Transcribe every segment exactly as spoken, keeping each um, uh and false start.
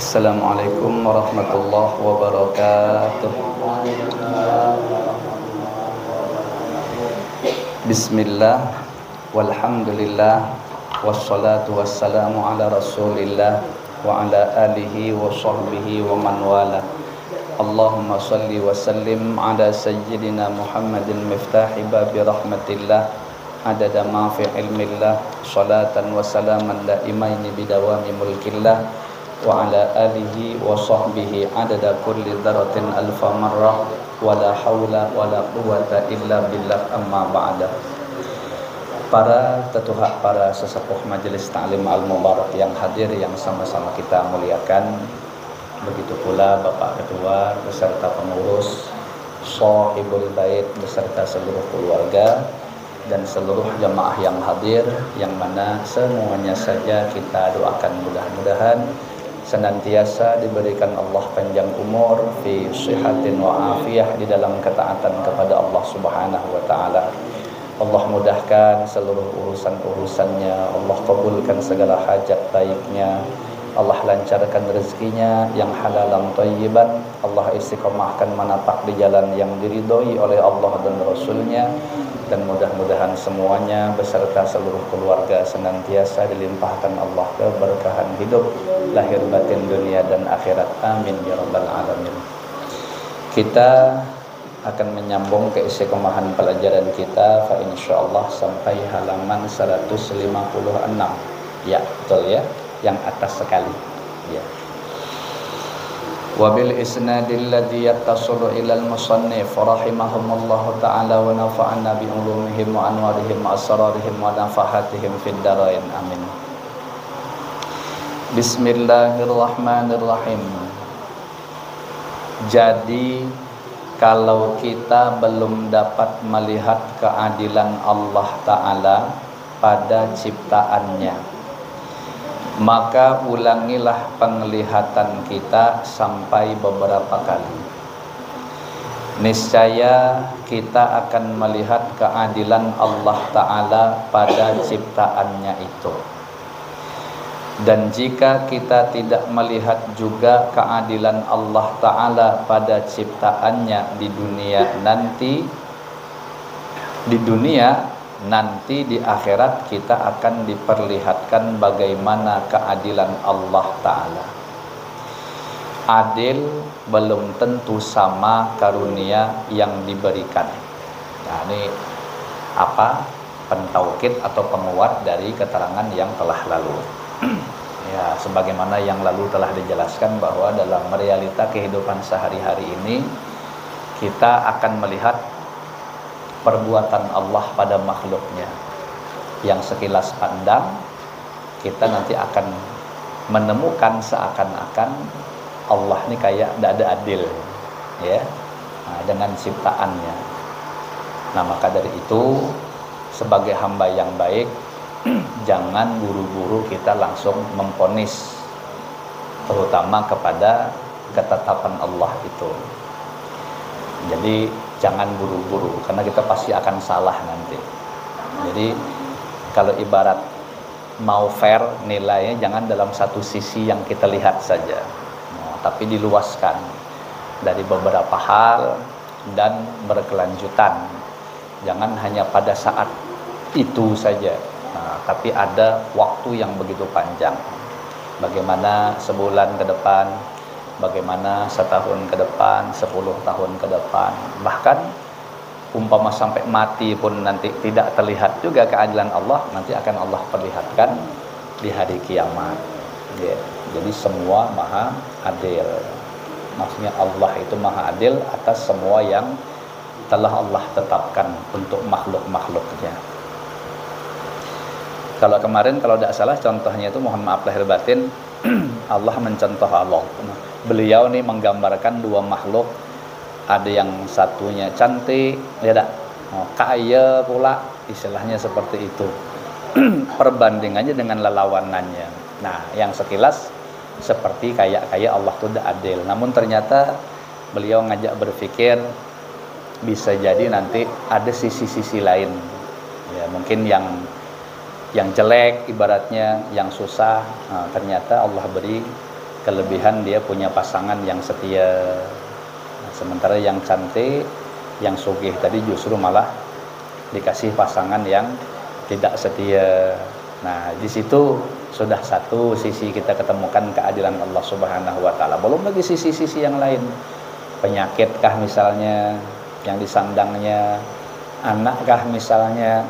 Assalamualaikum warahmatullahi wabarakatuh. Bismillah, walhamdulillah, wassalatu wassalamu ala rasulillah, wa ala alihi wa sahbihi wa man wala. Allahumma salli wa sallim ala sayyidina Muhammadin miftahi babi rahmatillah, adada ma fi ilmillah, salatan wa salaman daimaini bidawami mulkillah, wa ala alihi wa sahbihi adada kulli dzarratin alfa marrah, wa la haula wa la quwwata illa billah, amma ba'da. Para tetuha, para sesepuh Majelis Taklim Al-Mubarak yang hadir, yang sama-sama kita muliakan, begitu pula Bapak Ketua beserta pengurus, Sohibul Bait beserta seluruh keluarga, dan seluruh jamaah yang hadir, yang mana semuanya saja kita doakan mudah-mudahan senantiasa diberikan Allah panjang umur, fi sihatin wa afiyah, di dalam ketaatan kepada Allah Subhanahu wa Ta'ala. Allah mudahkan seluruh urusan-urusannya, Allah kabulkan segala hajat baiknya, Allah lancarkan rezekinya yang halalan thayyiban, Allah istiqomahkan manapak di jalan yang diridhoi oleh Allah dan Rasulnya, dan mudah-mudahan semuanya beserta seluruh keluarga senantiasa dilimpahkan Allah keberkahan hidup, lahir batin, dunia dan akhirat. Amin ya rabbal alamin. Kita akan menyambung keistiqomahan pelajaran kita, fa insyaallah, sampai halaman seratus lima puluh enam. Ya, betul ya, yang atas sekali. Ya. Wabil isnadil ladzi yattasilu ilal musannif rahimahumullahu ta'ala wa nafa'ana bi ulumihim wa anwarihim wa asrarihim wa nafahatihim fid darain. Amin. Bismillahirrahmanirrahim. Jadi, kalau kita belum dapat melihat keadilan Allah Ta'ala pada ciptaannya, maka ulangilah penglihatan kita sampai beberapa kali. Niscaya kita akan melihat keadilan Allah Ta'ala pada ciptaannya itu. Dan jika kita tidak melihat juga keadilan Allah Ta'ala pada ciptaannya di dunia nanti, di dunia nanti, di akhirat kita akan diperlihatkan bagaimana keadilan Allah Ta'ala. Adil belum tentu sama karunia yang diberikan. Nah, ini apa? Pentaukid atau penguat dari keterangan yang telah lalu. Ya, sebagaimana yang lalu telah dijelaskan bahwa dalam realita kehidupan sehari-hari ini, kita akan melihat perbuatan Allah pada makhluknya. Yang sekilas pandang, kita nanti akan menemukan seakan-akan Allah ni kayak tidak ada adil, ya, nah, dengan ciptaannya. Nah, maka dari itu, sebagai hamba yang baik, jangan buru-buru kita langsung memponis, terutama kepada ketetapan Allah itu. Jadi, jangan buru-buru, karena kita pasti akan salah nanti. Jadi, kalau ibarat mau fair nilainya, jangan dalam satu sisi yang kita lihat saja. Nah, tapi diluaskan dari beberapa hal dan berkelanjutan. Jangan hanya pada saat itu saja. Nah, tapi ada waktu yang begitu panjang. Bagaimana sebulan ke depan, bagaimana setahun ke depan, sepuluh tahun ke depan. Bahkan umpama sampai mati pun nanti tidak terlihat juga keadilan Allah, nanti akan Allah perlihatkan di hari kiamat. Ya. Jadi semua maha adil. Maksudnya Allah itu maha adil atas semua yang telah Allah tetapkan untuk makhluk-makhluknya. Kalau kemarin, kalau tidak salah, contohnya itu, mohon maaf lahir batin, Allah mencontoh Allah. Beliau nih menggambarkan dua makhluk, ada yang satunya cantik, ya tak? Oh, kaya pula, istilahnya seperti itu. Perbandingannya dengan lelawanannya. Nah, yang sekilas seperti kayak-kayak Allah tuh tidak adil. Namun ternyata beliau ngajak berpikir, bisa jadi nanti ada sisi-sisi lain. Ya, mungkin yang yang jelek ibaratnya, yang susah, nah, ternyata Allah beri Kelebihan dia punya pasangan yang setia. Nah, sementara yang cantik, yang sugih tadi justru malah dikasih pasangan yang tidak setia. Nah, di situ sudah satu sisi kita ketemukan keadilan Allah Subhanahu wa Ta'ala. Belum lagi sisi-sisi yang lain. Penyakit kah misalnya yang disandangnya, anak kah misalnya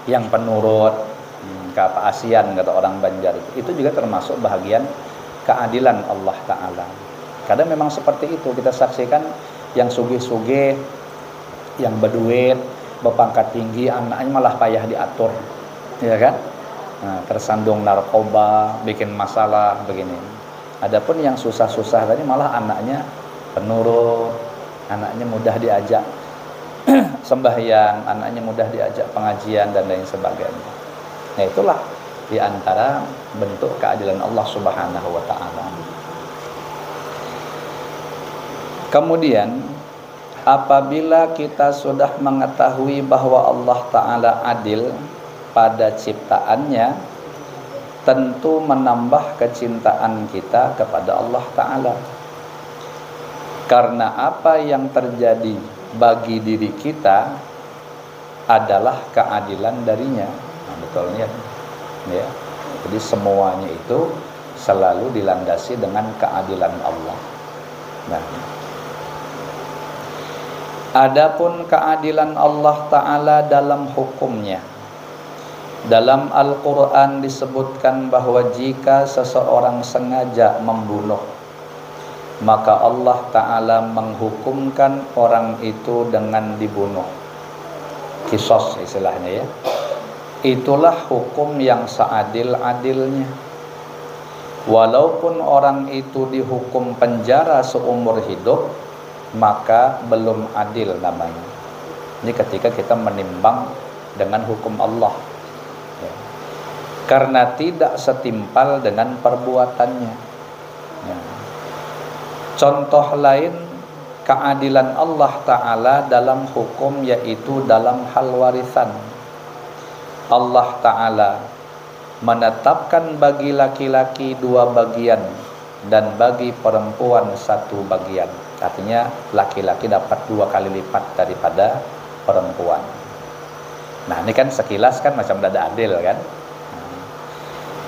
yang penurut, hmm, keapa-asian kata orang Banjar itu. Itu juga termasuk bahagian keadilan Allah Ta'ala. Kadang memang seperti itu, kita saksikan yang sugih-sugih, yang berduit, berpangkat tinggi, anaknya malah payah diatur, ya kan? Nah, tersandung narkoba, bikin masalah begini. Adapun yang susah-susah tadi malah anaknya penurut, anaknya mudah diajak sembahyang, anaknya mudah diajak pengajian dan lain sebagainya. Nah, itulah di antara bentuk keadilan Allah Subhanahu wa Ta'ala. Kemudian, apabila kita sudah mengetahui bahwa Allah Ta'ala adil pada ciptaannya, tentu menambah kecintaan kita kepada Allah Ta'ala. Karena apa yang terjadi bagi diri kita adalah keadilan darinya. Nah, betulnya. Ya. Jadi semuanya itu selalu dilandasi dengan keadilan Allah. Nah, adapun keadilan Allah Ta'ala dalam hukumnya, dalam Al-Quran disebutkan bahwa jika seseorang sengaja membunuh, maka Allah Ta'ala menghukumkan orang itu dengan dibunuh. Kisos istilahnya, ya. Itulah hukum yang seadil-adilnya. Walaupun orang itu dihukum penjara seumur hidup, maka belum adil namanya. Ini ketika kita menimbang dengan hukum Allah. Ya. Karena tidak setimpal dengan perbuatannya. Ya. Contoh lain keadilan Allah Ta'ala dalam hukum, yaitu dalam hal warisan. Allah Ta'ala menetapkan bagi laki-laki dua bagian dan bagi perempuan satu bagian. Artinya, laki-laki dapat dua kali lipat daripada perempuan. Nah, ini kan sekilas kan macam tidak adil, kan?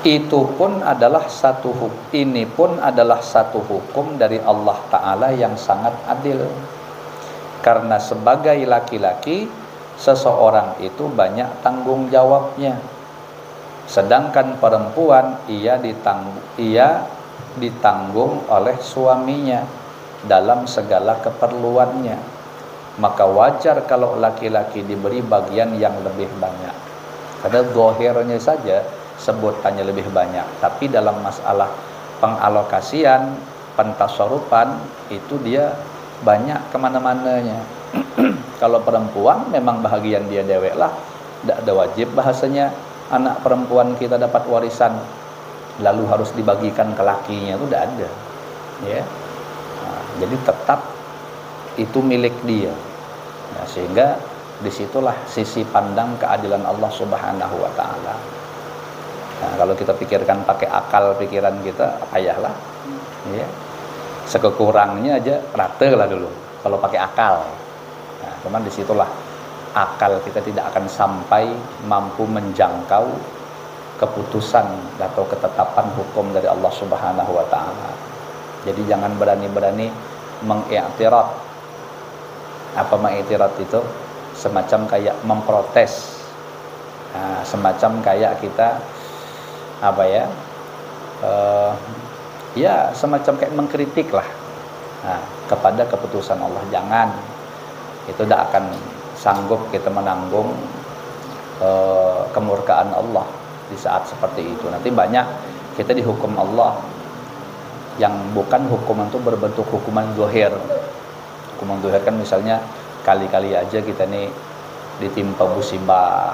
Itu pun adalah satu huk-, ini pun adalah satu hukum dari Allah Ta'ala yang sangat adil. Karena sebagai laki-laki, seseorang itu banyak tanggung jawabnya. Sedangkan perempuan, ia ditang-, ia ditanggung oleh suaminya dalam segala keperluannya. Maka wajar kalau laki-laki diberi bagian yang lebih banyak. Karena zahirnya saja sebutannya lebih banyak, tapi dalam masalah pengalokasian, pentasarupan, itu dia banyak kemana-mananya. Kalau perempuan, memang bahagian dia dewek lah, tidak ada wajib bahasanya anak perempuan kita dapat warisan lalu harus dibagikan ke lakinya, itu tidak ada, ya. Nah, jadi tetap itu milik dia. Nah, sehingga disitulah sisi pandang keadilan Allah Subhanahu wa Ta'ala. Nah, kalau kita pikirkan pakai akal pikiran kita, payahlah, ya. Sekekurangnya aja rata lah dulu kalau pakai akal. Nah, cuman disitulah akal kita tidak akan sampai mampu menjangkau keputusan atau ketetapan hukum dari Allah Subhanahu wa Ta'ala. Jadi, jangan berani-berani mengiktirad. Apa mengiktirad itu? Semacam kayak memprotes. Nah, semacam kayak kita, apa ya, eh, ya, semacam kayak mengkritik lah, nah, kepada keputusan Allah. Jangan. Itu tidak akan sanggup kita menanggung, eh, kemurkaan Allah di saat seperti itu. Nanti banyak kita dihukum Allah yang bukan hukuman itu berbentuk hukuman zahir. Hukuman zahir kan misalnya kali-kali aja kita nih ditimpa musibah,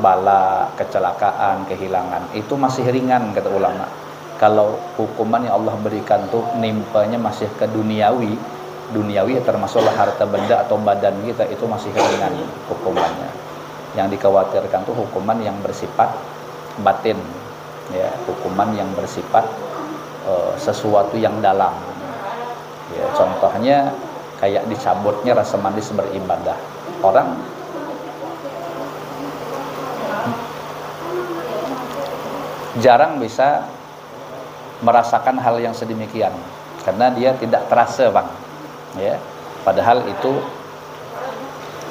bala, kecelakaan, kehilangan. Itu masih ringan, kata ulama. Kalau hukuman yang Allah berikan tuh nimpanya masih ke duniawi, duniawi ya termasuklah harta benda atau badan kita, itu masih ringan hukumannya. Yang dikhawatirkan tuh hukuman yang bersifat batin, ya, hukuman yang bersifat, eh, sesuatu yang dalam. Ya, contohnya kayak dicabutnya rasa manis beribadah. Orang jarang bisa merasakan hal yang sedemikian karena dia tidak terasa, Bang. Ya, padahal itu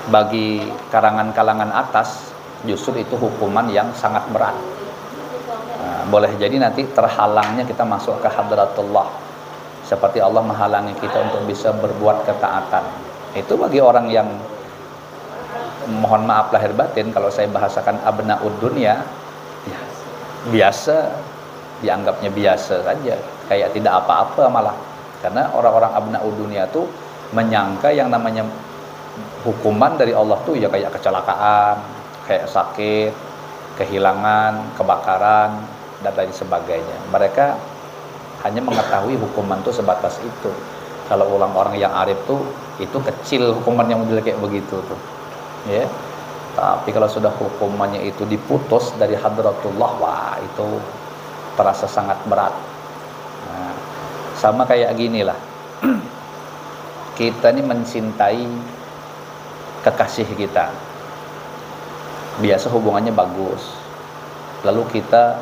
bagi karangan-kalangan atas justru itu hukuman yang sangat berat. Nah, boleh jadi nanti terhalangnya kita masuk ke hadratullah. Seperti Allah menghalangi kita untuk bisa berbuat ketaatan. Itu bagi orang yang, mohon maaf lahir batin, kalau saya bahasakan abnaud dunia, ya, biasa, dianggapnya biasa saja, kayak tidak apa-apa malah. Karena orang-orang abnaud dunia tuh menyangka yang namanya hukuman dari Allah tuh ya kayak kecelakaan, kayak sakit, kehilangan, kebakaran, dan lain sebagainya. Mereka hanya mengetahui hukuman tuh sebatas itu. Kalau orang-orang yang arif tuh, itu kecil hukuman yang model kayak begitu tuh. Ya. Tapi kalau sudah hukumannya itu diputus dari hadratullah, wah, itu terasa sangat berat. Nah, sama kayak gini lah. Kita nih mencintai kekasih kita. Biasa hubungannya bagus. Lalu kita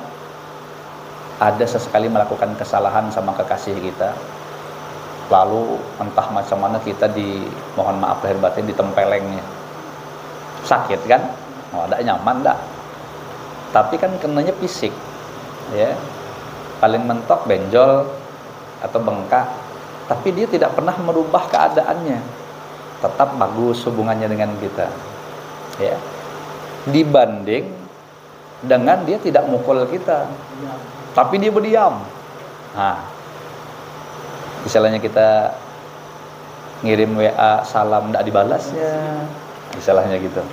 ada sesekali melakukan kesalahan sama kekasih kita. Lalu entah macam mana kita di, mohon maaf lahir batin, ditempelengnya. Sakit kan? Oh, ada nyaman dah. Tapi kan kenanya fisik. Ya. Paling mentok benjol atau bengkak. Tapi dia tidak pernah merubah keadaannya. Tetap bagus hubungannya dengan kita. Ya. Dibanding dengan dia tidak mukul kita. Tapi dia berdiam. Nah, misalnya kita ngirim W A salam tidak dibalasnya, misalnya gitu.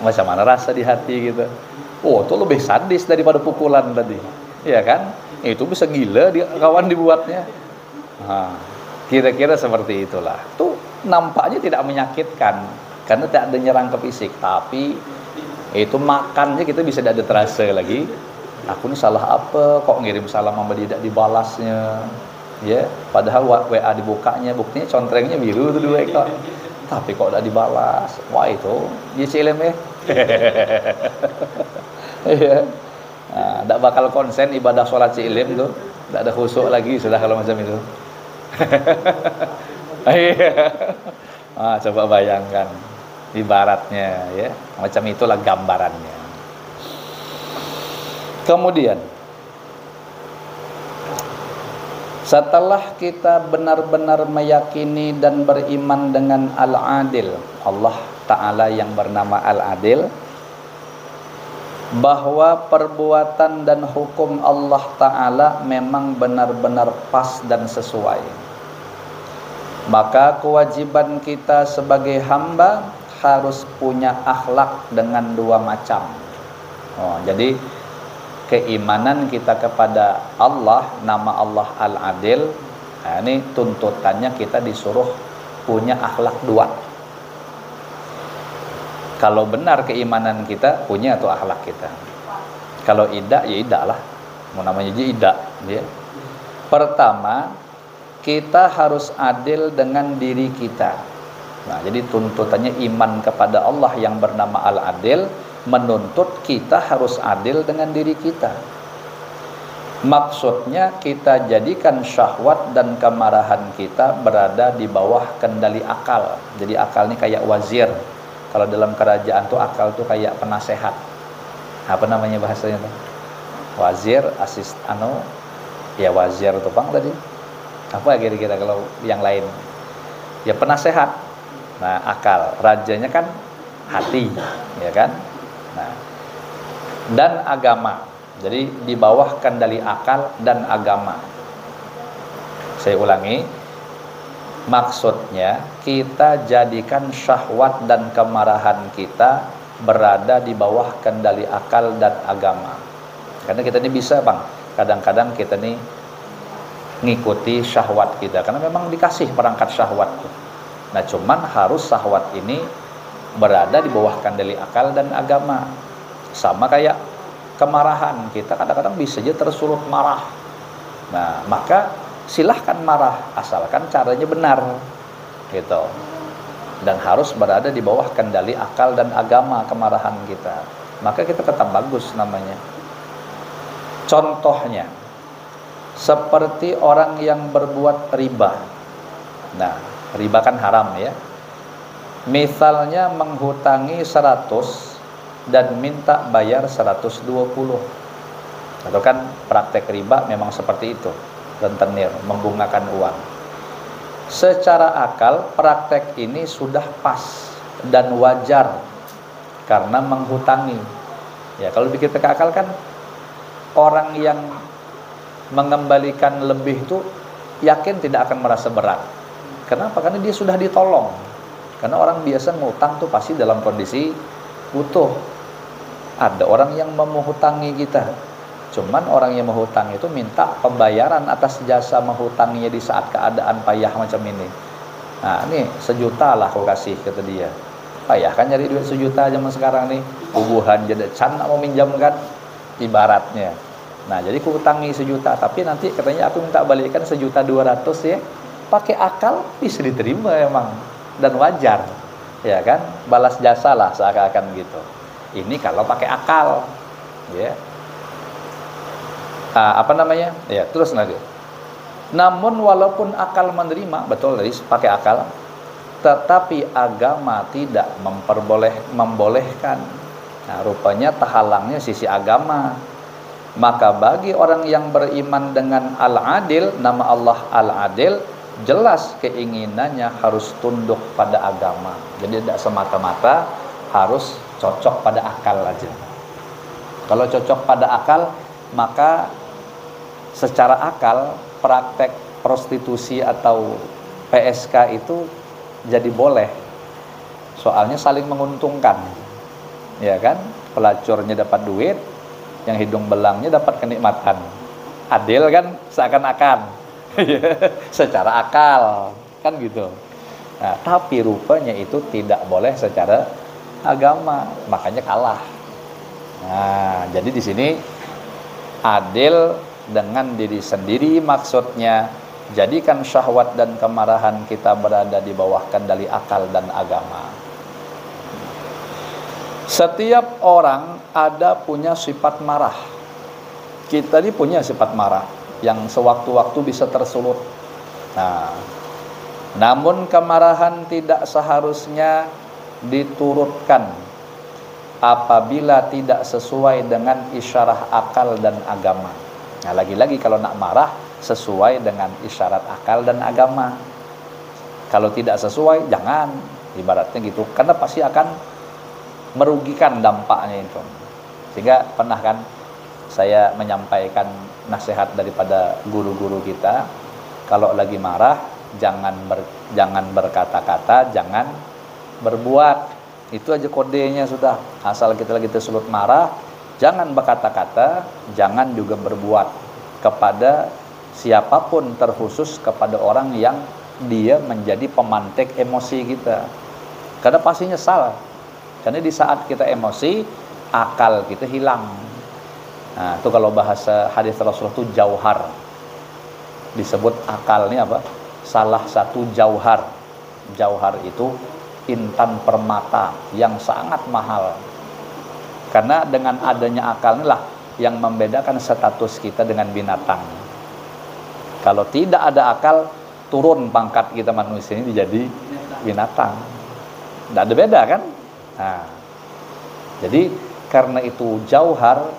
Macam mana rasa di hati gitu? Oh, itu lebih sadis daripada pukulan tadi. Ya kan? Itu bisa gila di, kawan dibuatnya. Nah, kira-kira seperti itulah. Tuh nampaknya tidak menyakitkan karena tidak ada nyerang ke fisik, tapi itu makannya kita bisa tidak ada terasa lagi. Aku ini salah apa? Kok ngirim salam sama dia tidak dibalasnya? Ya, padahal W A dibukanya, buktinya contrengnya biru tuh dua ekor. Tapi kok tidak dibalas? Wah, itu dia cilem ya. Iya. Nah, ndak bakal konsen ibadah sholat si ilim tuh. Ndak ada khusyuk lagi sudah kalau macam itu. Iya. Ah, coba bayangkan ibaratnya ya. Macam itulah gambarannya. Kemudian setelah kita benar-benar meyakini dan beriman dengan Al-Adil, Allah Ta'ala yang bernama Al-Adil, bahwa perbuatan dan hukum Allah Ta'ala memang benar-benar pas dan sesuai. Maka kewajiban kita sebagai hamba harus punya akhlak dengan dua macam. Oh, jadi keimanan kita kepada Allah, nama Allah Al-Adil, nah, ini tuntutannya kita disuruh punya akhlak dua. Kalau benar keimanan kita, punya tuh akhlak kita. Kalau idak, ya idak lah. Mau namanya aja idak, ya. Pertama, kita harus adil dengan diri kita. Nah, jadi tuntutannya iman kepada Allah yang bernama Al-Adil menuntut kita harus adil dengan diri kita. Maksudnya kita jadikan syahwat dan kemarahan kita berada di bawah kendali akal. Jadi akal ini kayak wazir. Kalau dalam kerajaan tuh akal tuh kayak penasehat. Apa namanya bahasanya tuh? Wazir, asist, anu, ya wazir tuh pang tadi. Apa kira-kira kalau yang lain? Ya penasehat. Nah, akal. Rajanya kan hati, ya kan? Nah, dan agama. Jadi di bawah kendali akal dan agama. Saya ulangi, maksudnya kita jadikan syahwat dan kemarahan kita berada di bawah kendali akal dan agama. Karena kita ini bisa, Bang, kadang-kadang kita ini ngikuti syahwat kita karena memang dikasih perangkat syahwat tuh. Nah, cuman harus syahwat ini berada di bawah kendali akal dan agama. Sama kayak kemarahan, kita kadang-kadang bisa aja tersulut marah. Nah, maka silahkan marah, asalkan caranya benar, gitu. Dan harus berada di bawah kendali akal dan agama kemarahan kita. Maka kita tetap bagus namanya. Contohnya, seperti orang yang berbuat riba. Nah, riba kan haram ya. Misalnya menghutangi seratus dan minta bayar seratus dua puluh. Itu kan praktek riba memang seperti itu, rentenir, membungakan uang. Secara akal, praktek ini sudah pas dan wajar karena menghutangi. Ya, kalau dipikir pakai akal kan, orang yang mengembalikan lebih itu yakin tidak akan merasa berat. Kenapa? Karena dia sudah ditolong. Karena orang biasa ngutang tuh pasti dalam kondisi butuh. Ada orang yang memuhutangi kita. Cuman orang yang menghutang itu minta pembayaran atas jasa menghutangnya di saat keadaan payah macam ini. Nah, ini sejuta lah aku kasih, kata dia. Payah kan nyari duit sejuta zaman sekarang nih. Bubuhan jadi can nak mau minjam kan, ibaratnya. Nah, jadi kuutangi sejuta, tapi nanti katanya aku minta balikan sejuta dua ratus ya. Pakai akal bisa diterima emang, dan wajar, ya kan? Balas jasa lah seakan-akan gitu. Ini kalau pakai akal, ya. Ah, apa namanya? Ya, terus lagi. Namun walaupun akal menerima, betul tadi pakai akal, tetapi agama tidak memperboleh membolehkan. Nah, rupanya tahalangnya sisi agama. Maka bagi orang yang beriman dengan Al-Adil, nama Allah Al-Adil, jelas keinginannya harus tunduk pada agama. Jadi tidak semata-mata harus cocok pada akal aja. Kalau cocok pada akal, maka secara akal praktek prostitusi atau P S K itu jadi boleh. Soalnya saling menguntungkan. Ya kan? Pelacurnya dapat duit, yang hidung belangnya dapat kenikmatan. Adil kan? Seakan-akan. Secara akal, kan gitu. Nah, tapi rupanya itu tidak boleh secara agama, makanya kalah. Nah, jadi di sini adil dengan diri sendiri, maksudnya jadikan syahwat dan kemarahan kita berada di bawah kendali akal dan agama. Setiap orang ada punya sifat marah. Kita ini punya sifat marah yang sewaktu-waktu bisa tersulut. Nah, namun kemarahan tidak seharusnya diturutkan apabila tidak sesuai dengan isyarah akal dan agama. Nah, lagi-lagi kalau nak marah sesuai dengan isyarat akal dan agama. Kalau tidak sesuai, jangan, ibaratnya gitu. Karena pasti akan merugikan dampaknya itu. Sehingga pernah kan saya menyampaikan nasihat daripada guru-guru kita, kalau lagi marah jangan ber, jangan berkata-kata, jangan berbuat. Itu aja kodenya sudah. Asal kita lagi tersulut marah, jangan berkata-kata, jangan juga berbuat kepada siapapun, terkhusus kepada orang yang dia menjadi pemantik emosi kita. Karena pasti nyesal. Karena di saat kita emosi, akal kita hilang. Nah, itu kalau bahasa hadis Rasulullah itu jauhar. Disebut akal ini apa? Salah satu jauhar. Jauhar itu intan permata yang sangat mahal. Karena dengan adanya akal inilah yang membedakan status kita dengan binatang. Kalau tidak ada akal, turun pangkat kita manusia ini jadi binatang. Tidak ada beda kan? Nah, jadi karena itu jauhar,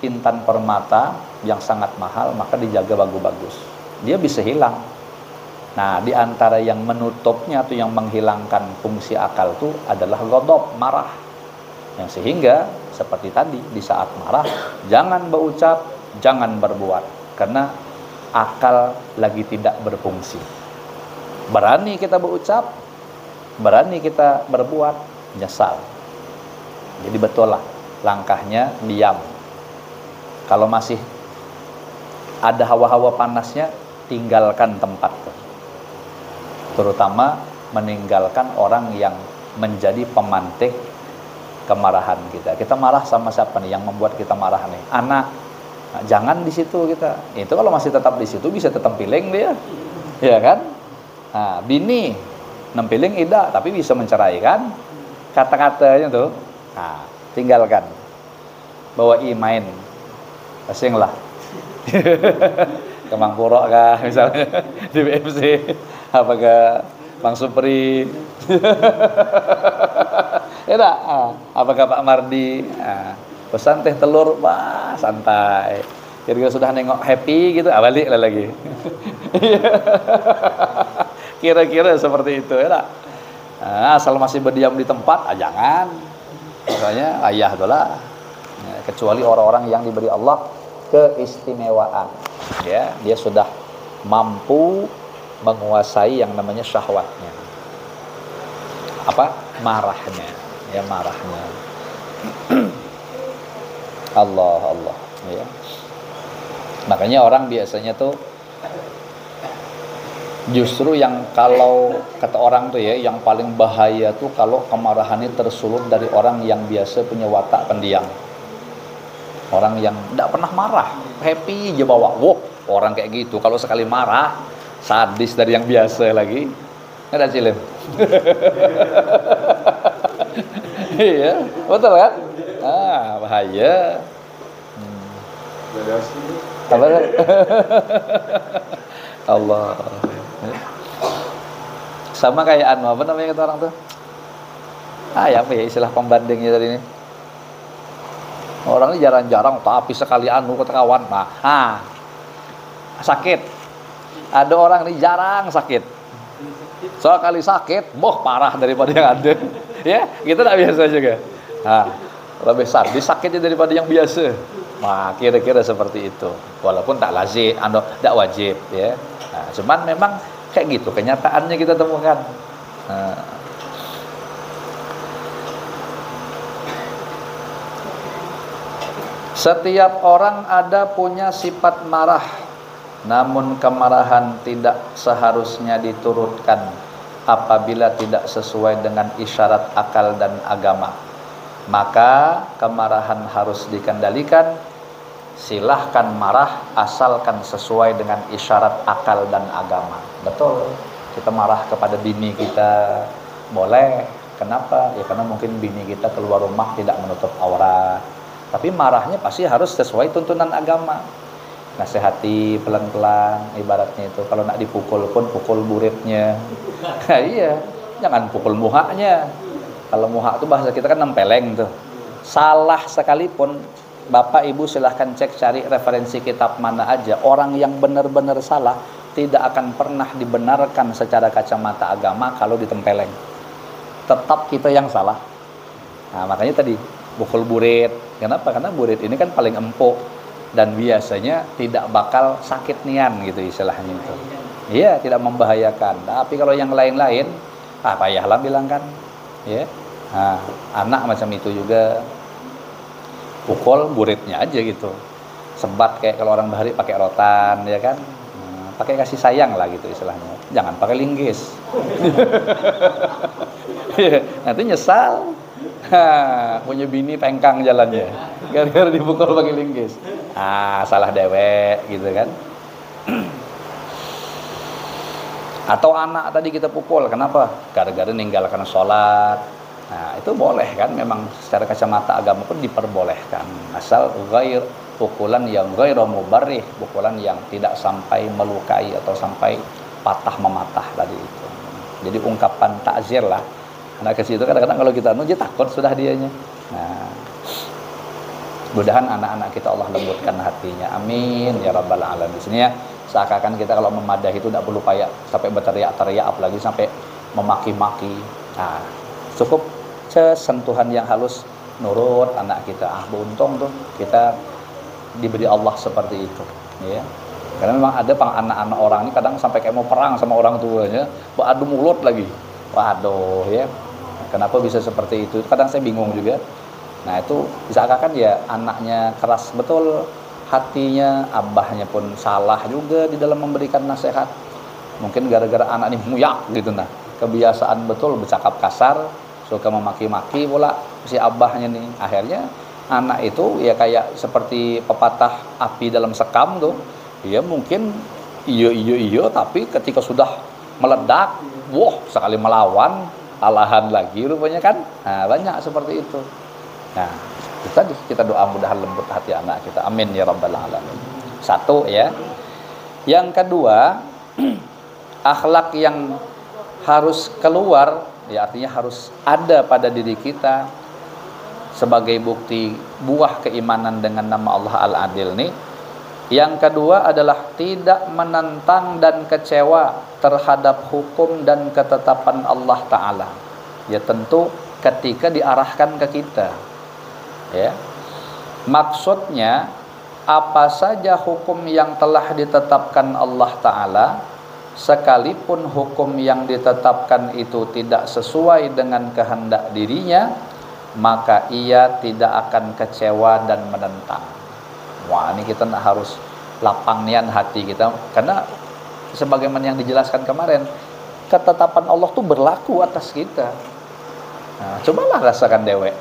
intan permata yang sangat mahal, maka dijaga bagus-bagus. Dia bisa hilang. Nah, di antara yang menutupnya atau yang menghilangkan fungsi akal itu adalah godop, marah. Yang sehingga seperti tadi, di saat marah, jangan berucap, jangan berbuat. Karena akal lagi tidak berfungsi. Berani kita berucap, berani kita berbuat, nyesal. Jadi betul lah langkahnya diam. Kalau masih ada hawa-hawa panasnya, tinggalkan tempat itu. Terutama meninggalkan orang yang menjadi pemantik kemarahan kita. Kita marah sama siapa nih yang membuat kita marah nih? Anak, Jangan di situ kita. Itu kalau masih tetap di situ bisa tetempiling dia. Ya kan? Nah, bini nempiling ida tapi bisa menceraikan kata-katanya tuh. Nah, tinggalkan. Bawa i main. Asing lah. Kemang Purok kah misalnya di B M C apa ke Bang Supri. Ya tak? Ah, apa ke Pak Mardi? Ah, pesan teh telur, wah santai. Kira-kira sudah nengok happy gitu, ah, balik lah lagi. Kira-kira seperti itu ya tak? Ah, asal masih berdiam di tempat, ah, jangan. Makanya ayah tu lah. Ya, kecuali orang-orang yang diberi Allah keistimewaan. Ya, dia sudah mampu menguasai yang namanya syahwatnya. Apa? Marahnya. Ya, marahnya. Allah, Allah. Ya. Makanya orang biasanya tuh justru yang kalau kata orang tuh ya, yang paling bahaya tuh kalau kemarahan ini tersulut dari orang yang biasa punya watak pendiam. Orang yang tidak pernah marah, happy aja bawa. Wow, orang kayak gitu kalau sekali marah sadis dari yang biasa lagi. Ada cilin. Iya, betul kan? Ah, bahaya. Hmm. Apa tuh? Allah. Sama kayak anu, apa namanya kata orang tuh? Ah, ya apa ya istilah pembandingnya tadi ini? Orang ini jarang-jarang tapi sekali anu kata kawan. Nah, ah, sakit. Ada orang ini jarang sakit. Sekali sakit, boh parah daripada yang ada. Ya, kita tak biasa juga. Nah, lebih sadis sakitnya daripada yang biasa. Nah, kira-kira seperti itu. Walaupun tak lazim, anu, tak wajib ya. Nah, cuman memang kayak gitu kenyataannya kita temukan. Nah. Setiap orang ada punya sifat marah, namun kemarahan tidak seharusnya diturutkan apabila tidak sesuai dengan isyarat akal dan agama. Maka kemarahan harus dikendalikan. Silahkan marah asalkan sesuai dengan isyarat akal dan agama. Betul, kita marah kepada bini kita boleh. Kenapa? Ya karena mungkin bini kita keluar rumah tidak menutup aurat. Tapi marahnya pasti harus sesuai tuntunan agama. Nasihati pelan-pelan, ibaratnya itu. Kalau nak dipukul pun pukul buritnya. Nah, iya, jangan pukul muhanya. Kalau muha itu bahasa kita kan nempeleng tuh. Salah sekalipun, Bapak Ibu silahkan cek cari referensi kitab mana aja. Orang yang benar-benar salah tidak akan pernah dibenarkan secara kacamata agama kalau ditempeleng. Tetap kita yang salah. Nah, makanya tadi pukul burit. Kenapa? Karena burit ini kan paling empuk dan biasanya tidak bakal sakit nian gitu istilahnya itu. Iya, tidak membahayakan. Tapi kalau yang lain-lain, ah payahlah bilang kan. Ya. Nah, anak macam itu juga pukul buritnya aja gitu. Sebat kayak kalau orang bahari pakai rotan ya kan. Nah, pakai kasih sayang lah gitu istilahnya. Jangan pakai linggis. Iya, nanti nyesal. Ha, punya bini pengkang jalannya. Gara-gara dipukul pakai linggis. Ah, salah dewek gitu kan. Atau anak tadi kita pukul, kenapa? Gara-gara ninggalkan sholat. Nah, itu boleh kan, memang secara kacamata agama pun diperbolehkan. Asal ghair pukulan yang ghair mubarrih, pukulan yang tidak sampai melukai atau sampai patah mematah tadi itu. Jadi ungkapan takzir lah. Anak kecil itu kadang-kadang kalau kita anu, dia takut sudah dianya. Nah, mudahan anak-anak kita Allah lembutkan hatinya. Amin ya rabbal alamin. Sini ya, seakan-akan kita kalau memadahi itu tidak perlu payah sampai berteriak-teriak, apalagi sampai memaki-maki. Nah, cukup sesentuhan yang halus, nurut anak kita. Ah, beruntung tuh kita diberi Allah seperti itu, ya. Karena memang ada pang anak-anak orang ini kadang sampai kayak mau perang sama orang tuanya, beradu mulut lagi. Waduh, ya. Kenapa bisa seperti itu? Kadang saya bingung juga. Nah, itu seakan-akan ya anaknya keras betul hatinya, abahnya pun salah juga di dalam memberikan nasihat. Mungkin gara-gara anak ini muyak gitu nah. Kebiasaan betul bercakap kasar, suka memaki-maki pula si abahnya nih. Akhirnya Anak itu ya kayak seperti pepatah api dalam sekam tuh. Ya mungkin iya, iya, iya, tapi ketika sudah meledak, wah, sekali melawan, alahan lagi rupanya kan. Nah, banyak seperti itu. Nah, itu tadi kita doa mudahan lembut hati anak kita. Amin ya rabbal alamin. Satu ya. Yang kedua, akhlak yang harus keluar, ya artinya harus ada pada diri kita sebagai bukti buah keimanan dengan nama Allah Al-Adil nih. Yang kedua adalah tidak menentang dan kecewa terhadap hukum dan ketetapan Allah Ta'ala. Ya tentu ketika diarahkan ke kita. Ya. Maksudnya apa saja hukum yang telah ditetapkan Allah Ta'ala, sekalipun hukum yang ditetapkan itu tidak sesuai dengan kehendak dirinya, maka ia tidak akan kecewa dan menentang. Wah, ini kita nak harus lapang nian hati kita, karena sebagaimana yang dijelaskan kemarin, ketetapan Allah tuh berlaku atas kita. Nah, cobalah rasakan dewek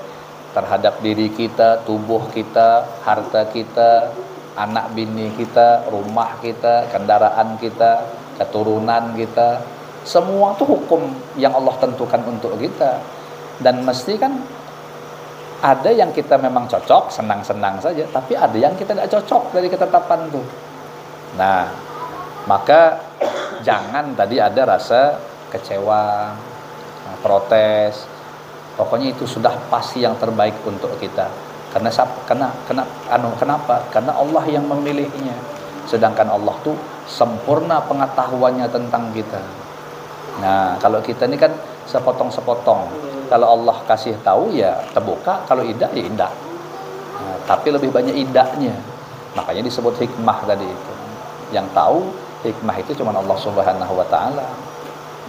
terhadap diri kita, tubuh kita, harta kita, anak bini kita, rumah kita, kendaraan kita, keturunan kita. Semua tuh hukum yang Allah tentukan untuk kita. Dan mesti kan ada yang kita memang cocok, senang-senang saja, tapi ada yang kita tidak cocok dari ketetapan tuh. Nah, maka jangan tadi ada rasa kecewa, protes. Pokoknya itu sudah pasti yang terbaik untuk kita. Karena sap- kena kena anu kenapa? Karena Allah yang memilihnya. Sedangkan Allah tuh sempurna pengetahuannya tentang kita. Nah, kalau kita ini kan sepotong-sepotong. Kalau Allah kasih tahu ya terbuka, kalau tidak ya tidak. Nah, tapi lebih banyak idaknya. Makanya disebut hikmah tadi itu. Yang tahu hikmah itu cuma Allah Subhanahu wa taala.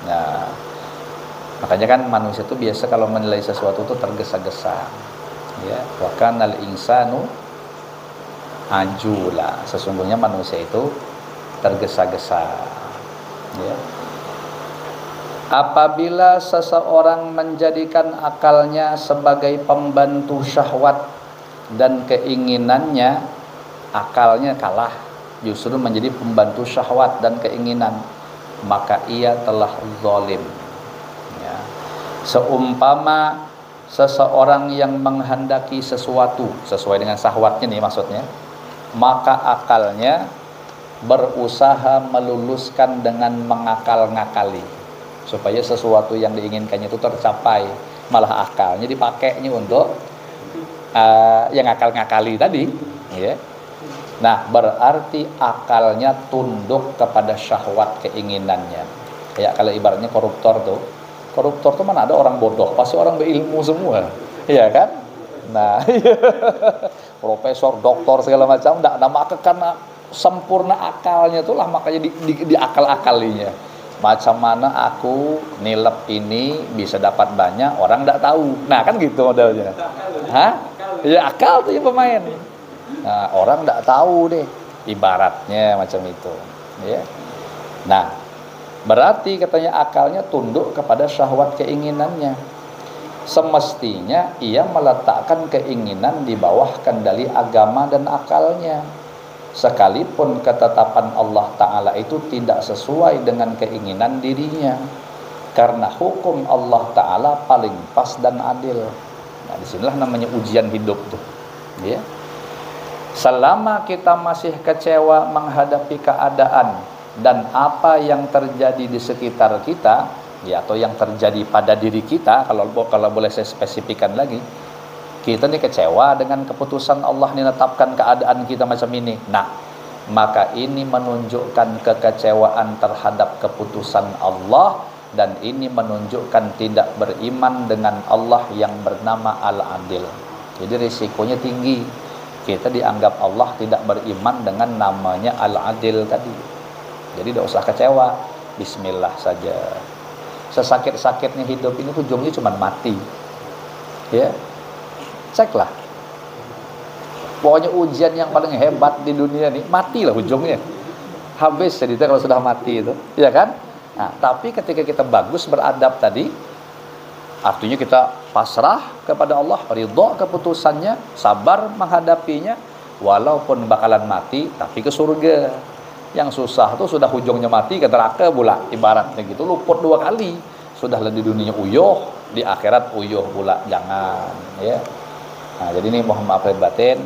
Nah, makanya kan manusia itu biasa kalau menilai sesuatu itu tergesa-gesa. Ya, wa kanal insanu ajula. Sesungguhnya manusia itu tergesa-gesa. Ya. Apabila seseorang menjadikan akalnya sebagai pembantu syahwat dan keinginannya, akalnya kalah, justru menjadi pembantu syahwat dan keinginan, maka ia telah zalim. Ya. Seumpama seseorang yang menghendaki sesuatu sesuai dengan syahwatnya nih maksudnya, maka akalnya berusaha meluluskan dengan mengakal-ngakali supaya sesuatu yang diinginkannya itu tercapai, malah akalnya dipakainya untuk uh, yang akal-ngakali tadi, ya. Nah, berarti akalnya tunduk kepada syahwat keinginannya. Kayak kalau ibaratnya koruptor tuh, koruptor tuh mana ada orang bodoh, pasti orang berilmu semua, ya kan? Nah, profesor, doktor segala macam, ndak nama karena sempurna akalnya itulah makanya di, di, diakal-akalinya. Macam mana aku nilep ini bisa dapat banyak, orang ndak tahu. Nah, kan gitu modelnya. Hah? Ya akal tuh yang pemain. Nah, orang ndak tahu deh. Ibaratnya macam itu. Ya. Nah, berarti katanya akalnya tunduk kepada syahwat keinginannya. Semestinya ia meletakkan keinginan di bawah kendali agama dan akalnya. Sekalipun ketetapan Allah Ta'ala itu tidak sesuai dengan keinginan dirinya. Karena hukum Allah Ta'ala paling pas dan adil. Nah, disinilah namanya ujian hidup tuh. Ya. Selama kita masih kecewa menghadapi keadaan dan apa yang terjadi di sekitar kita, ya, atau yang terjadi pada diri kita, kalau kalau boleh saya spesifikkan lagi, kita nih kecewa dengan keputusan Allah nih menetapkan keadaan kita macam ini. Nah, maka ini menunjukkan kekecewaan terhadap keputusan Allah dan ini menunjukkan tidak beriman dengan Allah yang bernama Al-Adil. Jadi risikonya tinggi. Kita dianggap Allah tidak beriman dengan namanya Al-Adil tadi. Jadi tidak usah kecewa. Bismillah saja. Sesakit-sakitnya hidup ini ujungnya cuma mati. Ya. Ceklah. Pokoknya ujian yang paling hebat di dunia ini matilah ujungnya. Habis cerita kalau sudah mati itu, ya kan? Nah, tapi ketika kita bagus beradab tadi, artinya kita pasrah kepada Allah, ridha keputusannya, sabar menghadapinya, walaupun bakalan mati tapi ke surga. Yang susah tu sudah hujungnya mati ke neraka pula, ibaratnya gitu, luput dua kali. Sudah lah di dunia uyuh, di akhirat uyuh pula, jangan, ya. Nah, jadi ini mohon maaf lahir batin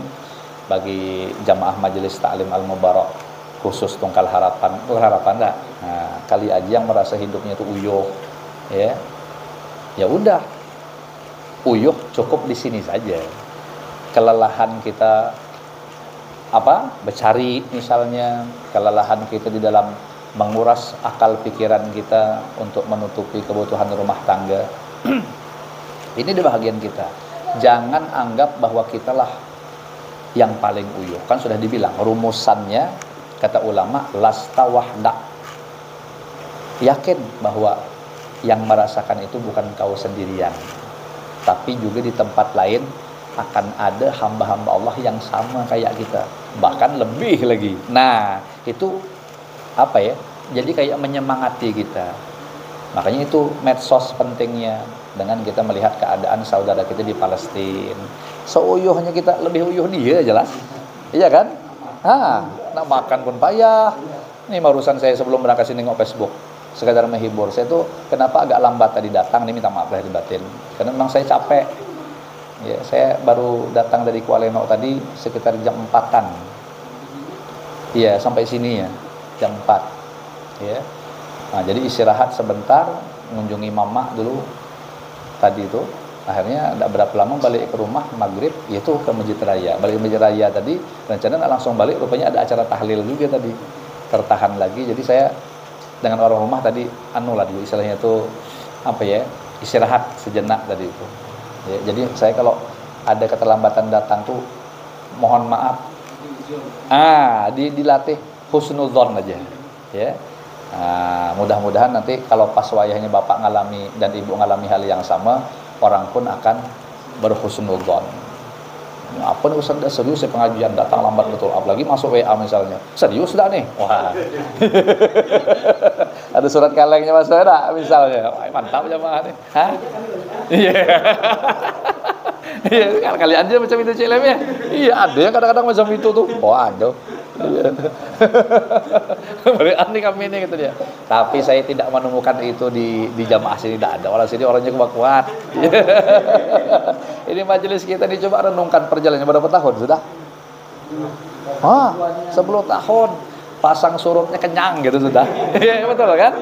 bagi jamaah Majelis Taklim Al Mubarak khusus Tungkal Harapan. Tungkal Harapan dah. Nah, kali aja yang merasa hidupnya itu uyuh, ya. Ya udah, uyuh cukup di sini saja. Kelelahan kita apa, bercari misalnya, kelelahan kita di dalam menguras akal pikiran kita untuk menutupi kebutuhan rumah tangga. Ini di bahagian kita. Jangan anggap bahwa kitalah yang paling uyuh. Kan sudah dibilang rumusannya, kata ulama, lasta wahdak. Yakin bahwa yang merasakan itu bukan kau sendirian, tapi juga di tempat lain akan ada hamba-hamba Allah yang sama kayak kita, bahkan lebih lagi. Nah, itu apa ya? Jadi kayak menyemangati kita. Makanya itu medsos pentingnya, dengan kita melihat keadaan saudara kita di Palestina. Seuyuhnya kita, lebih uyuh dia jelas. Iya kan? Ha, nak makan pun payah. Ini barusan saya sebelum berangkat sini nengok Facebook. Sekadar menghibur. Saya tuh kenapa agak lambat tadi datang, ini minta maaf lahir batin. Karena memang saya capek. Ya, saya baru datang dari Kuala Lumpur tadi sekitar jam empatan. Iya, sampai sini ya, jam empat. Ya. Nah, jadi istirahat sebentar, mengunjungi mama dulu tadi itu. Akhirnya tidak berapa lama balik ke rumah, maghrib, yaitu ke Masjid Raya. Balik ke Masjid Raya tadi, rencana nak langsung balik, rupanya ada acara tahlil juga tadi. Tertahan lagi, jadi saya dengan orang rumah tadi, anu lah dulu, istilahnya tuh, apa ya, istirahat sejenak tadi itu. Ya, jadi saya kalau ada keterlambatan datang tuh, mohon maaf. Ah, di, dilatih husnuzon aja, ya. Ah, mudah-mudahan nanti kalau pas wayahnya bapak ngalami dan ibu ngalami hal yang sama, orang pun akan berhusnuzon. Apa nih Ustaz, dah serius ya pengajian, datang lambat betul, apalagi masuk W A misalnya. Serius dah nih? Wah. Ada surat kalengnya masuk ya dah, misalnya. Wah, mantap jamaah nih. Hah? Iya. Iya, kali aja macam itu, Cik Lem, ya. Iya, ada yang kadang-kadang macam itu tuh. Oh, ada. Iya. Berian nih kami nih, kata dia. Tapi saya tidak menemukan itu di, di jamaah sini, tidak ada. Orang sini orangnya kuat-kuat. Ini majelis kita nih, coba renungkan perjalanannya berapa tahun sudah? Hah, sepuluh tahun. Pasang surutnya kenyang gitu sudah. Iya, betul kan?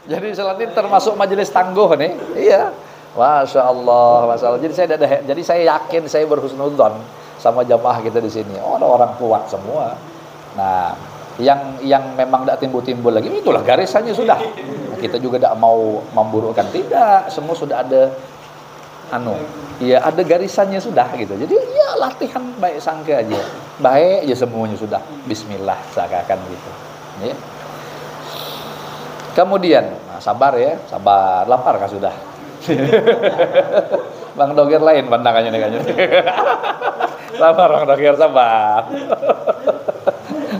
Jadi, selain ini termasuk majelis tangguh nih. Iya. Masya Allah, Masya Allah. Jadi saya ada, jadi saya yakin, saya berhusnuzon sama jamaah kita di sini. Oh, ada orang kuat semua. Nah, yang, yang memang tidak timbul-timbul lagi, itulah garisannya sudah. Kita juga tidak mau memburukkan, tidak. Semua sudah ada, anu, ya, ada garisannya sudah gitu. Jadi, ya, latihan baik sangka aja. Baik aja semuanya sudah. Bismillah, seakan-akan gitu. Ya. Kemudian, nah, sabar ya, sabar. Lapar kah sudah? Bang Dogir lain pandangannya nih kayaknya. Sabar, Bang Dogir, sabar.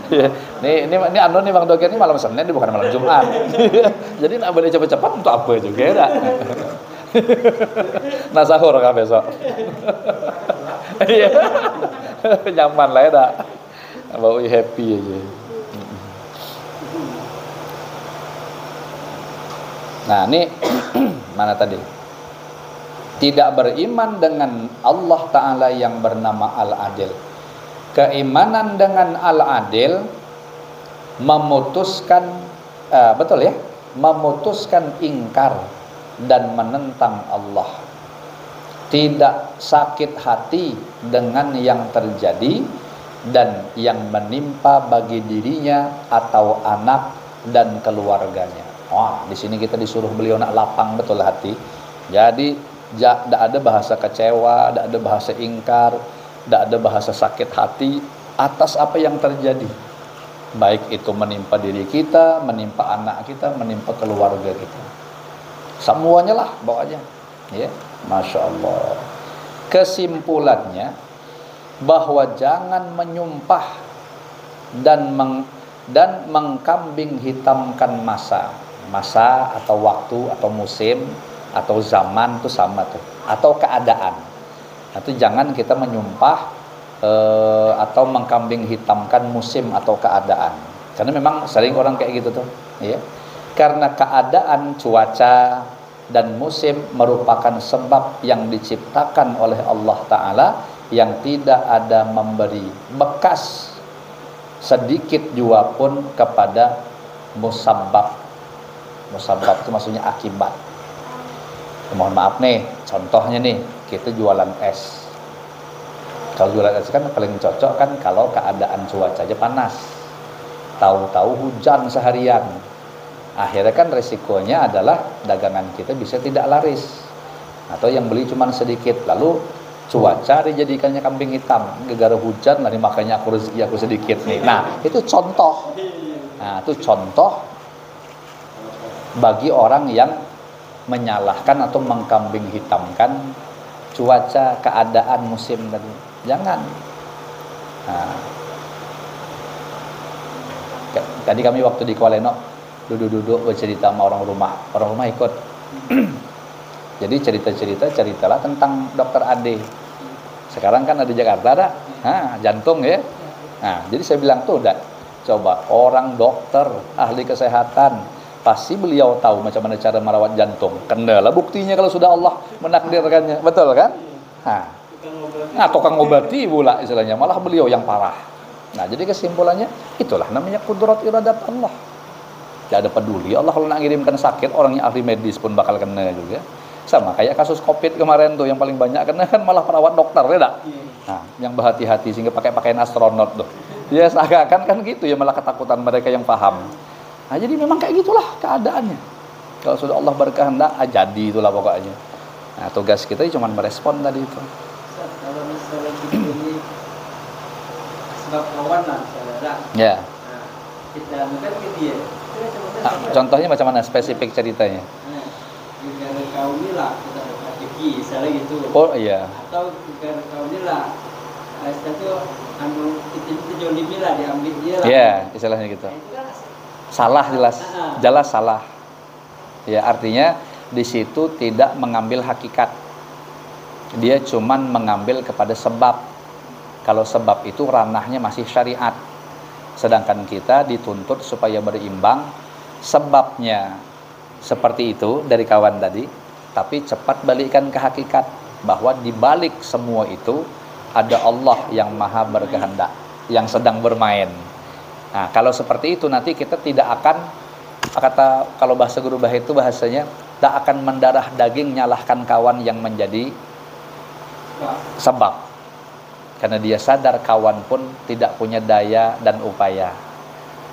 Ya. Nih, ini, ini anu nih, Bang Dogir nih, malam Senin, bukan malam Jumat. Jadi nak balik cepat-cepat untuk apa juga ya, dak? Nah, sahur kah besok? Iya. Nyaman lah ya, dak? Bau happy aja. Nah, ini mana tadi? Tidak beriman dengan Allah Ta'ala yang bernama Al-Adil. Keimanan dengan Al-Adil memutuskan, eh, betul ya, memutuskan ingkar dan menentang Allah. Tidak sakit hati dengan yang terjadi dan yang menimpa bagi dirinya atau anak dan keluarganya. Wah, di sini kita disuruh beliau nak lapang betul hati. Jadi, tidak ada bahasa kecewa, tidak ada bahasa ingkar, tidak ada bahasa sakit hati atas apa yang terjadi. Baik itu menimpa diri kita, menimpa anak kita, menimpa keluarga kita. Semuanya lah bawanya. Ya, Masya Allah. Kesimpulannya, bahwa jangan menyumpah dan meng, dan mengkambing hitamkan masa, masa atau waktu atau musim atau zaman tu sama tu, atau keadaan. Nah, tu jangan kita menyumpah eh, atau mengkambing hitamkan musim atau keadaan. Karena memang sering orang kayak gitu tuh, ya. Karena keadaan cuaca dan musim merupakan sebab yang diciptakan oleh Allah Ta'ala yang tidak ada memberi bekas sedikit jua pun kepada musabab. Musabab itu maksudnya akibat. Mohon maaf nih, contohnya nih, kita jualan es. Kalau jualan es kan paling cocok kan kalau keadaan cuaca aja panas. Tahu-tahu hujan seharian. Akhirnya kan resikonya adalah dagangan kita bisa tidak laris. Atau yang beli cuma sedikit. Lalu cuaca dijadikannya kambing hitam. Gara-gara hujan lah, makanya aku rezeki aku sedikit nih. Nah, itu contoh. Nah, itu contoh bagi orang yang menyalahkan atau mengkambing hitamkan cuaca, keadaan, musim tadi. Jangan. Nah, tadi kami waktu di Kuala Eno duduk-duduk bercerita sama orang rumah. Orang rumah ikut. Jadi cerita-cerita, ceritalah tentang dokter Ade. Sekarang kan ada di Jakarta, ada. Nah, jantung ya. Nah, jadi saya bilang tuh, dah, coba orang dokter, ahli kesehatan, pasti beliau tahu macam mana cara merawat jantung. Kenalah buktinya kalau sudah Allah menakdirkannya. Betul kan? Nah, nah, tukang obati pula istilahnya, malah beliau yang parah. Nah, jadi kesimpulannya, itulah namanya kudrat iradat Allah. Tidak ada peduli Allah kalau nak ngirimkan sakit, orangnya ahli medis pun bakal kena juga. Sama kayak kasus covid kemarin tuh, yang paling banyak kena kan malah perawat dokter, ya tak? Nah, yang berhati-hati sehingga pakai pakaian astronot tuh. Ya, seakan-akan kan gitu ya, malah ketakutan mereka yang paham. Nah, jadi memang kayak gitulah keadaannya. Kalau sudah Allah berkehendak, ah, jadi itulah pokoknya. Nah, tugas kita cuma merespon tadi itu. Ustaz, kalau misalnya kita ini sebab kawan lah, saudara. Ya. Nah, kita anu kan ke dia. Kita cuma Nah, contohnya macam mana spesifik ceritanya? Nah, negara kau ni lah kita dapat rezeki, misalnya gitu. Oh iya. Atau negara kau ni lah, eh, istilah tu, anu, kita ni terjolimi lah, diambil dia lah. Ya, istilahnya gitu. Nah, itu kan Salah jelas, Ah. jelas salah. Ya, artinya di situ tidak mengambil hakikat. Dia cuman mengambil kepada sebab. Kalau sebab itu ranahnya masih syariat. Sedangkan kita dituntut supaya berimbang. Sebabnya seperti itu dari kawan tadi, tapi cepat balikkan ke hakikat bahwa di balik semua itu ada Allah yang maha berkehendak, yang sedang bermain. Nah, kalau seperti itu nanti kita tidak akan, kata kalau bahasa guru bahasa itu bahasanya, tak akan mendarah daging nyalahkan kawan yang menjadi sebab. Karena dia sadar kawan pun tidak punya daya dan upaya.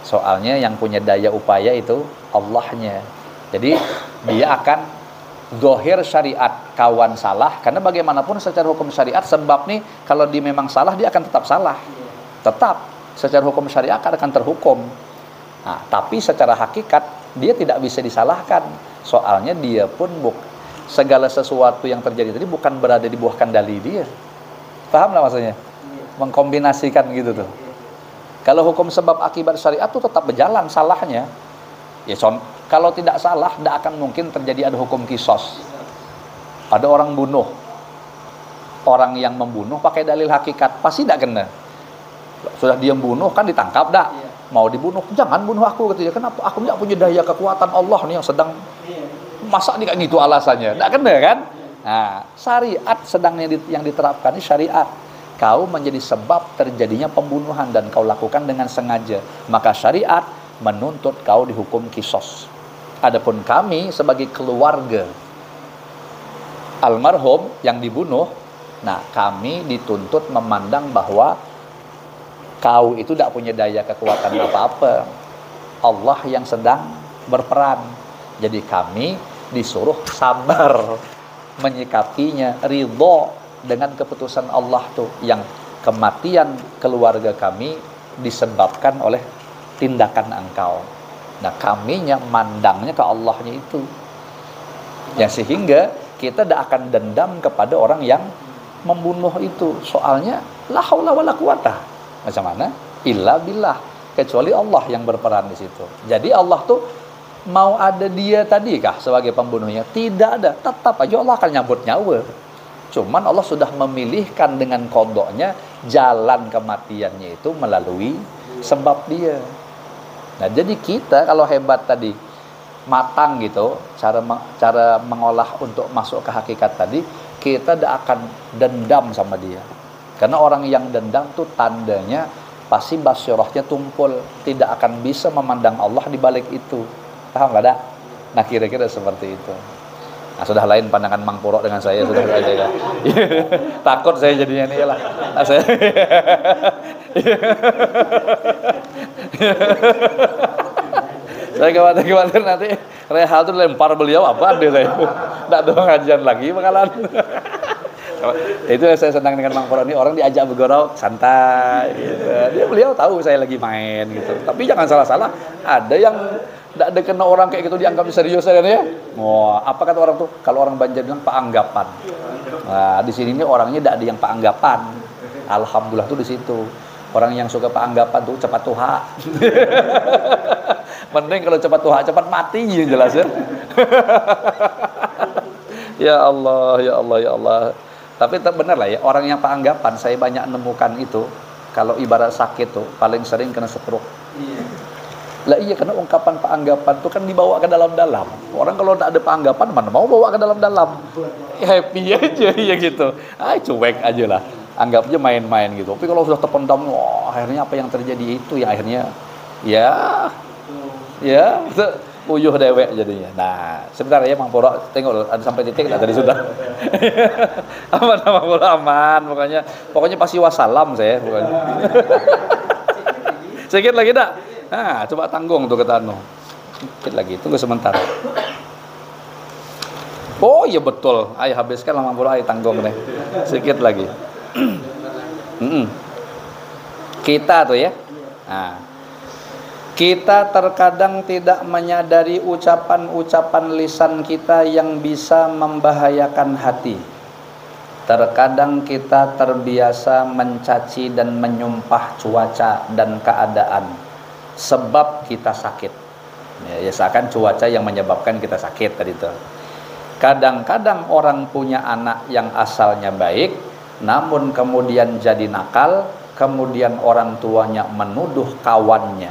Soalnya yang punya daya upaya itu Allahnya. Jadi dia akan zahir syariat kawan salah, karena bagaimanapun secara hukum syariat sebab nih kalau dia memang salah dia akan tetap salah. Tetap secara hukum syariat akan terhukum. Nah, tapi secara hakikat dia tidak bisa disalahkan. Soalnya dia pun buk segala sesuatu yang terjadi tadi bukan berada di bawah kendali dia. Paham lah maksudnya? Mengkombinasikan gitu tuh. Kalau hukum sebab akibat syariat tuh tetap berjalan salahnya. Ya con kalau tidak salah, tidak akan mungkin terjadi ada hukum kisos. Ada orang bunuh. Orang yang membunuh pakai dalil hakikat, pasti tidak kena. Sudah dia bunuh kan ditangkap dah. Mau dibunuh, jangan bunuh aku katanya. Kenapa? Aku tidak punya daya kekuatan, Allah nih yang sedang. Masa nih kayak gitu alasannya? Tidak kena kan? Nah, syariat sedang yang, di, yang diterapkan ini syariat. Kau menjadi sebab terjadinya pembunuhan dan kau lakukan dengan sengaja. Maka syariat menuntut kau dihukum kisos. Adapun kami sebagai keluarga almarhum yang dibunuh, nah, kami dituntut memandang bahwa kau itu tidak punya daya kekuatan apa-apa. Allah yang sedang berperan. Jadi kami disuruh sabar menyikapinya, ridho dengan keputusan Allah tuh, yang kematian keluarga kami disebabkan oleh tindakan engkau. Nah, kaminya mandangnya ke Allahnya itu. Ya, sehingga kita tidak akan dendam kepada orang yang membunuh itu. Soalnya la haula wala quwata. Macam mana? Illa billah. Kecuali Allah yang berperan di situ. Jadi Allah tuh Mau ada dia tadi kah sebagai pembunuhnya? Tidak ada. Tetap aja Allah akan nyabut nyawa. Cuman Allah sudah memilihkan dengan kodoknya jalan kematiannya itu melalui sebab dia. Nah, jadi kita kalau hebat tadi, matang gitu cara cara mengolah untuk masuk ke hakikat tadi, kita tidak akan dendam sama dia. Karena orang yang dendam tuh tandanya pasti basirohnya tumpul, tidak akan bisa memandang Allah di balik itu. Paham kada? Nah, kira-kira seperti itu. Nah, sudah lain pandangan Mang Puro dengan saya, sudah saja ya. Takut saya jadinya ini lah. Nah, saya saya khawatir-khawatir nanti Rehal tuh lempar beliau apa deh saya. Nggak ada pengajian lagi bakalan. Itu yang saya senang dengan Mang Poro ini, orang diajak bergurau santai gitu. Dia, beliau tahu saya lagi main gitu. Tapi jangan salah-salah, ada yang tidak ada kena orang kayak gitu dianggap serius ya. Wah, apa kata orang tuh? Kalau orang Banjar bilang paanggapan. Nah, di sini ini orangnya tidak ada yang paanggapan. Alhamdulillah tuh di situ. Orang yang suka paanggapan tuh cepat tuha. Mending kalau cepat tuha, cepat mati yang jelas ya. Ya Allah, ya Allah, ya Allah. Tapi tetap benar lah ya, orang yang paanggapan saya banyak nemukan itu, kalau ibarat sakit tuh paling sering kena stroke. Iya. Lah iya, karena ungkapan paanggapan tuh kan dibawa ke dalam-dalam. Orang kalau tak ada paanggapan, mana mau bawa ke dalam-dalam? Happy aja ya gitu. Ah, cuek aja lah. Anggap aja main-main gitu. Tapi kalau sudah terpendam, wah, akhirnya apa yang terjadi itu ya akhirnya ya ya uyuh dewek jadinya. Nah, sebentar ya Mang Poro, tengok loh, ada sampai titik nggak tadi sudah. Aman Mang Poro, aman pokoknya. Pokoknya pasti wassalam saya pokoknya. Sedikit lagi dah. Nah, coba tanggung tuh kata anu. Sedikit lagi, tunggu sementara. Oh iya betul, ayo habiskan lama pula ayo tanggung deh. Sedikit lagi. Mm-mm. Kita tuh ya. Nah, kita terkadang tidak menyadari ucapan-ucapan lisan kita yang bisa membahayakan hati. Terkadang kita terbiasa mencaci dan menyumpah cuaca dan keadaan sebab kita sakit. Ya, ya seakan cuaca yang menyebabkan kita sakit tadi tuh. Kadang-kadang orang punya anak yang asalnya baik, namun kemudian jadi nakal, kemudian orang tuanya menuduh kawannya,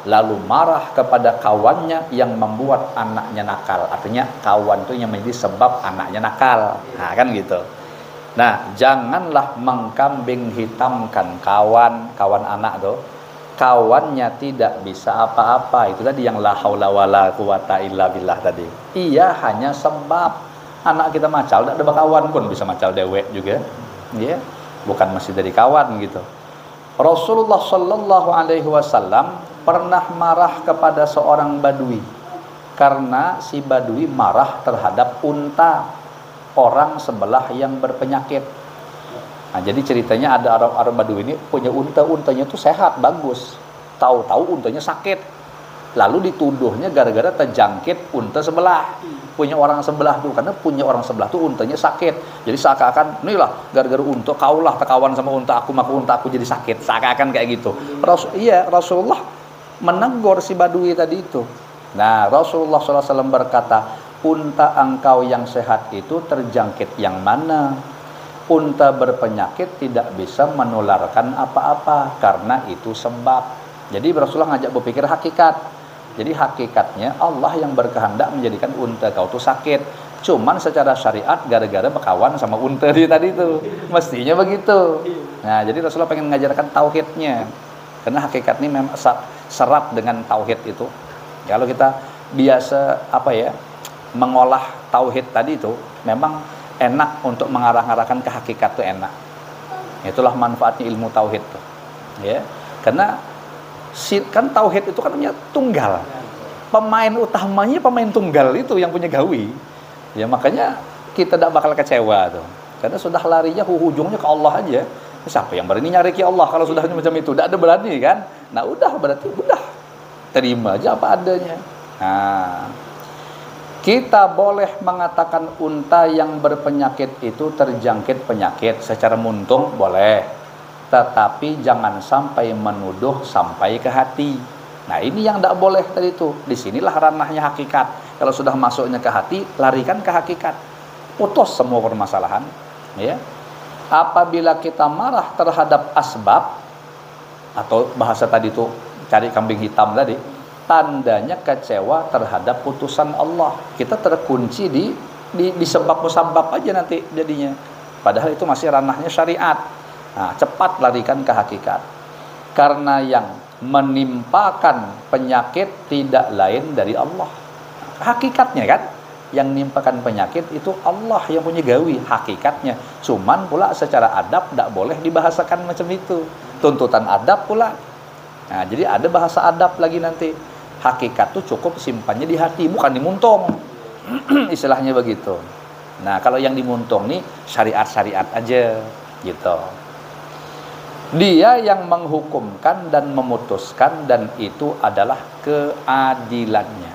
lalu marah kepada kawannya yang membuat anaknya nakal. Artinya kawan tuh yang menjadi sebab anaknya nakal. Nah, kan gitu. Nah, janganlah mengkambing hitamkan kawan, kawan anak tuh. Kawannya tidak bisa apa-apa. Itu tadi yang la haula wala quwata illa billah tadi. Iya, hanya sebab anak kita macal, tidak ada bakawan pun bisa macal dewek juga. Ya, bukan mesti dari kawan gitu. Rasulullah Shallallahu Alaihi Wasallam pernah marah kepada seorang badui karena si badui marah terhadap unta orang sebelah yang berpenyakit. Nah, jadi ceritanya ada orang, orang badui ini punya unta, untanya tuh sehat, bagus. Tahu-tahu untanya sakit. Lalu dituduhnya gara-gara terjangkit unta sebelah. Punya orang sebelah tuh, karena punya orang sebelah tuh untanya sakit. Jadi seakan-akan, inilah gara-gara unta kaulah tekawan sama unta aku, maka unta aku jadi sakit. Seakan-akan kayak gitu. Rasul, iya, Rasulullah menegur si badui tadi itu. Nah, Rasulullah shallallahu alaihi wasallam berkata, unta engkau yang sehat itu terjangkit yang mana? Unta berpenyakit tidak bisa menularkan apa-apa karena itu sebab. Jadi Rasulullah ngajak berpikir hakikat. Jadi hakikatnya Allah yang berkehendak menjadikan unta kau tuh sakit. Cuman secara syariat gara-gara bekawan sama unta dia tadi tuh. Mestinya begitu. Nah, jadi Rasulullah pengen mengajarkan tauhidnya. Karena hakikat ini memang serat dengan tauhid itu. Kalau kita biasa apa ya mengolah tauhid tadi itu memang enak untuk mengarah-arahkan ke hakikat tuh enak. Itulah manfaatnya ilmu tauhid tuh. Ya. Karena si, kan tauhid itu kan namanya tunggal. Pemain utamanya pemain tunggal itu yang punya gawi. Ya makanya kita tidak bakal kecewa tuh. Karena sudah larinya ujungnya ke Allah aja. Siapa yang berani nyari ke Allah kalau sudah macam itu? Tidak ada berani kan? Nah udah berarti udah terima aja apa adanya. Nah, kita boleh mengatakan unta yang berpenyakit itu terjangkit penyakit secara muntung boleh. Tetapi jangan sampai menuduh sampai ke hati. Nah, ini yang tidak boleh tadi tu. Di sinilah ranahnya hakikat. Kalau sudah masuknya ke hati, larikan ke hakikat. Putus semua permasalahan. Ya. Apabila kita marah terhadap asbab, atau bahasa tadi tu cari kambing hitam tadi, tandanya kecewa terhadap putusan Allah. Kita terkunci di di, di sebab musabab aja nanti jadinya. Padahal itu masih ranahnya syariat. Nah, cepat larikan ke hakikat. Karena yang menimpakan penyakit tidak lain dari Allah. Hakikatnya kan, yang nimpakan penyakit itu Allah yang punya gawi, hakikatnya. Cuman pula secara adab tidak boleh dibahasakan macam itu. Tuntutan adab pula. Nah, jadi ada bahasa adab lagi nanti. Hakikat tuh cukup simpannya di hati, bukan di muntung. Istilahnya begitu. Nah, kalau yang di muntung nih syariat-syariat aja gitu. Dia yang menghukumkan dan memutuskan, dan itu adalah keadilannya.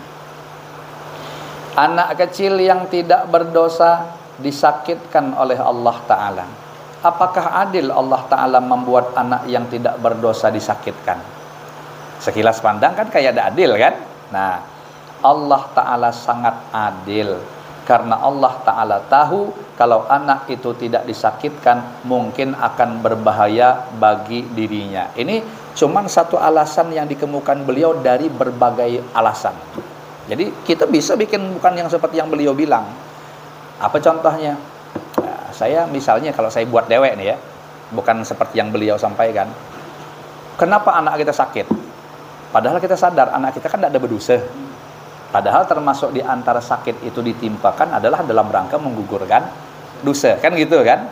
Anak kecil yang tidak berdosa disakitkan oleh Allah Ta'ala. Apakah adil Allah Ta'ala membuat anak yang tidak berdosa disakitkan? Sekilas pandang kan kayak ada adil kan? Nah, Allah Ta'ala sangat adil karena Allah Ta'ala tahu kalau anak itu tidak disakitkan mungkin akan berbahaya bagi dirinya. Ini cuman satu alasan yang dikemukakan beliau dari berbagai alasan. Jadi kita bisa bikin bukan yang seperti yang beliau bilang. Apa contohnya? Nah, saya misalnya kalau saya buat dewek nih ya, bukan seperti yang beliau sampaikan. Kenapa anak kita sakit? Padahal kita sadar anak kita kan tidak ada berdosa. Padahal termasuk di antara sakit itu ditimpakan adalah dalam rangka menggugurkan dosa, kan gitu kan?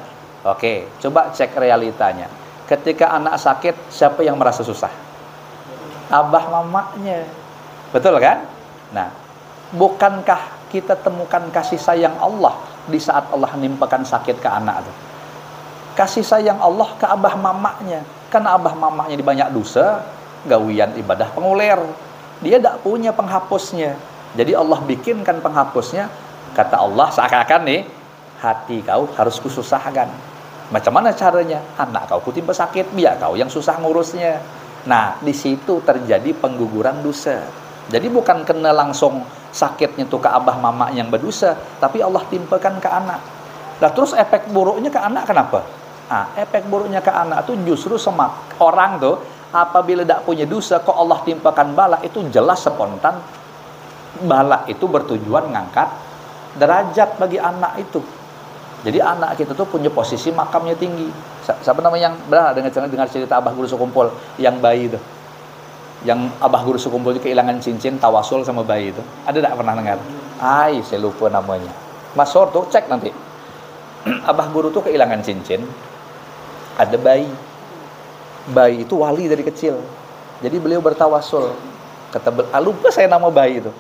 Oke, coba cek realitanya. Ketika anak sakit, siapa yang merasa susah? Abah mamaknya. Betul kan? Nah, bukankah kita temukan kasih sayang Allah di saat Allah nimpakan sakit ke anak tu? Kasih sayang Allah ke abah mamaknya. Karena abah mamaknya di banyak dosa, gawian ibadah penguler. Dia tidak punya penghapusnya. Jadi Allah bikinkan penghapusnya. Kata Allah seakan-akan nih, hati kau harus kususahkan. Macam mana caranya? Anak kau kutimpa sakit, biar kau yang susah ngurusnya. Nah, di situ terjadi pengguguran dosa. Jadi bukan kena langsung sakitnya tuh ke abah mama yang berdosa, tapi Allah timpakan ke anak. Nah, terus efek buruknya ke anak kenapa? Ah, efek buruknya ke anak tuh justru semak orang tuh apabila tidak punya dosa, kok Allah timpakan bala, itu jelas spontan bala itu bertujuan ngangkat derajat bagi anak itu. Jadi anak kita tuh punya posisi makamnya tinggi. Sa- Siapa nama yang pernah dengar dengar cerita Abah Guru Sekumpul yang bayi itu? Yang Abah Guru Sekumpul itu kehilangan cincin, tawasul sama bayi itu. Ada tak pernah dengar? Ai, saya lupa namanya. Masor tuh cek nanti. Abah Guru tuh kehilangan cincin, ada bayi. Bayi itu wali dari kecil. Jadi beliau bertawasul. Kata bel- ah, lupa saya nama bayi itu.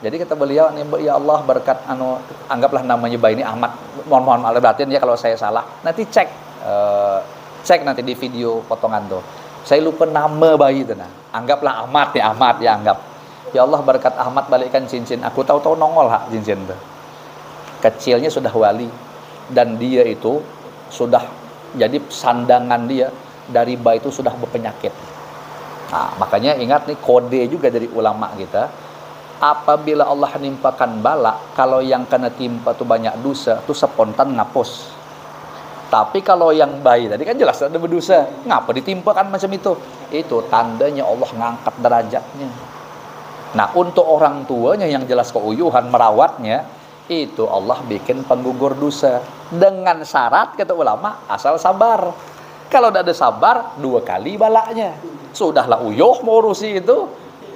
Jadi kata beliau, nih, "Ya Allah, berkat anu, anggaplah namanya bayi ini Ahmad. Mohon mohon maaf batin ya kalau saya salah. Nanti cek eh, cek nanti di video potongan tuh. Saya lupa nama bayi itu nah. Anggaplah Ahmad ya, Ahmad ya anggap. Ya Allah, berkat Ahmad balikkan cincin. Aku tahu-tahu nongol hak cincin tuh. Kecilnya sudah wali dan dia itu sudah jadi sandangan dia dari bayi itu sudah berpenyakit. Nah, makanya ingat nih kode juga dari ulama kita. Apabila Allah nimpakan bala, kalau yang kena timpa tuh banyak dosa, tuh spontan ngapus. Tapi kalau yang bayi tadi kan jelas ada berdosa. Ngapa ditimpakan macam itu? Itu tandanya Allah ngangkat derajatnya. Nah, untuk orang tuanya yang jelas keuyuhan merawatnya, itu Allah bikin penggugur dosa. Dengan syarat, kata ulama, asal sabar. Kalau tidak ada sabar, dua kali balanya. Sudahlah uyuh mengurusi itu,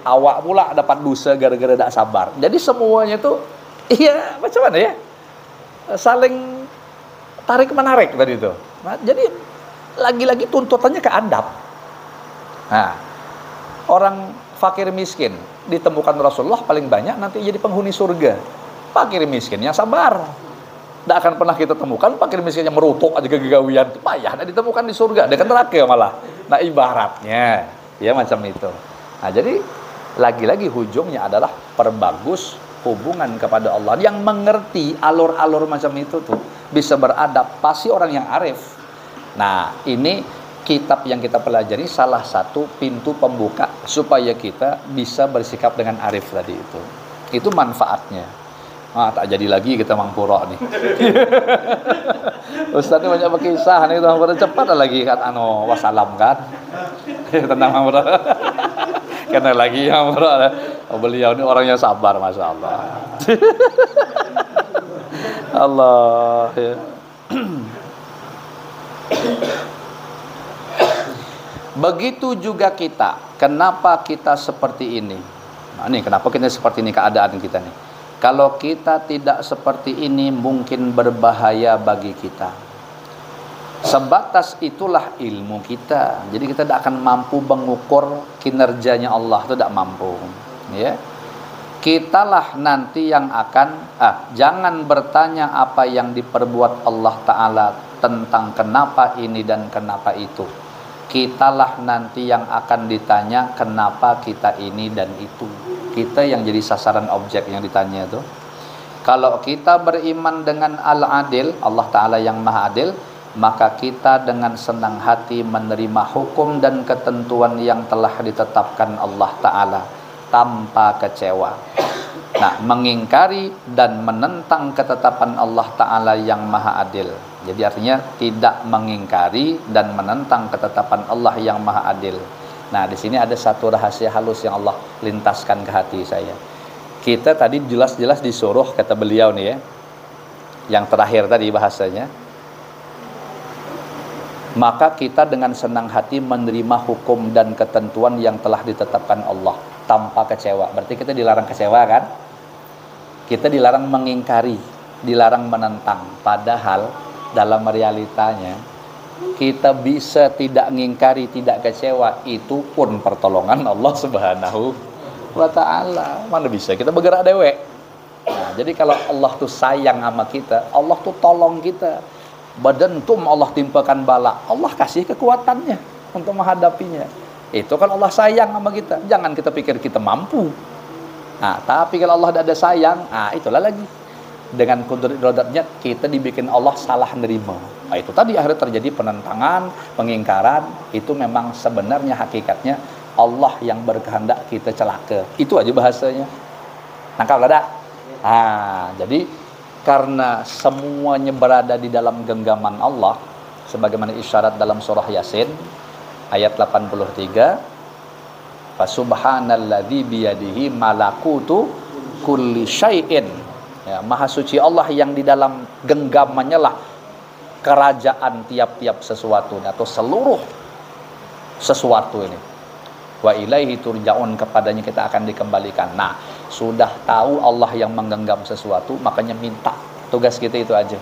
awak pula dapat dosa gara-gara tidak sabar. Jadi semuanya itu, iya, macam mana ya? Saling tarik menarik tadi itu. Nah, jadi lagi-lagi tuntutannya ke adab. Nah, orang fakir miskin ditemukan Rasulullah paling banyak nanti jadi penghuni surga. Fakir miskin yang sabar. Tidak akan pernah kita temukan fakir miskin yang merutuk aja kegawian. Payah tidak ditemukan di surga, dia kan neraka malah. Nah, ibaratnya ya macam itu. Nah, jadi lagi-lagi hujungnya adalah perbagus hubungan kepada Allah. Yang mengerti alur-alur macam itu tuh bisa beradab, pasti orang yang arif. Nah, ini kitab yang kita pelajari salah satu pintu pembuka supaya kita bisa bersikap dengan arif tadi itu. Itu manfaatnya. Ah, tak jadi lagi kita mangpura nih. Ustaz ini banyak berkisah nih, mangpura cepat lagi kan, anu, wassalam kan. Tentang mangpura. Kena lagi mangpura. Beliau ini orang yang sabar, masya Allah. Allah, ya. Begitu juga kita. Kenapa kita seperti ini? Nah, ini kenapa kita seperti ini keadaan kita nih? Kalau kita tidak seperti ini, mungkin berbahaya bagi kita. Sebatas itulah ilmu kita. Jadi kita tidak akan mampu mengukur kinerjanya Allah, itu tidak mampu. Ya. Kitalah nanti yang akan, ah, jangan bertanya apa yang diperbuat Allah Ta'ala tentang kenapa ini dan kenapa itu. Kitalah nanti yang akan ditanya kenapa kita ini dan itu. Kita yang jadi sasaran objek yang ditanya itu. Kalau kita beriman dengan Al-Adil, Allah Ta'ala yang Maha Adil, maka kita dengan senang hati menerima hukum dan ketentuan yang telah ditetapkan Allah Ta'ala tanpa kecewa. Nah, mengingkari dan menentang ketetapan Allah Ta'ala yang Maha Adil. Jadi artinya tidak mengingkari dan menentang ketetapan Allah yang Maha Adil. Nah, di sini ada satu rahasia halus yang Allah lintaskan ke hati saya. Kita tadi jelas-jelas disuruh, kata beliau nih ya, yang terakhir tadi bahasanya, maka kita dengan senang hati menerima hukum dan ketentuan yang telah ditetapkan Allah tanpa kecewa. Berarti kita dilarang kecewa kan? Kita dilarang mengingkari, dilarang menentang. Padahal dalam realitanya kita bisa tidak ngingkari, tidak kecewa, itu pun pertolongan Allah Subhanahu wa Ta'ala. Mana bisa kita bergerak dewek? Nah, jadi kalau Allah tuh sayang sama kita, Allah tuh tolong kita. Badantum Allah timpakan bala, Allah kasih kekuatannya untuk menghadapinya. Itu kalau Allah sayang sama kita, jangan kita pikir kita mampu. Nah, tapi kalau Allah tidak ada sayang, nah, itulah lagi. Dengan kudrat iradatnya, kita dibikin Allah salah nerima. Nah, itu tadi akhirnya terjadi penentangan, pengingkaran. Itu memang sebenarnya hakikatnya Allah yang berkehendak kita celaka. Itu aja bahasanya. Nangkap lah dah? Nah, jadi karena semuanya berada di dalam genggaman Allah, sebagaimana isyarat dalam surah Yasin ayat delapan puluh tiga, "Fasubhanalladzi biyadihi malakutu kulli syai'in." Ya, maha suci Allah yang di dalam genggamannya lah kerajaan tiap-tiap sesuatu atau seluruh sesuatu ini. "Wa ilaihi turja'un," kepadanya kita akan dikembalikan. Nah, sudah tahu Allah yang menggenggam sesuatu, makanya minta. Tugas kita itu aja.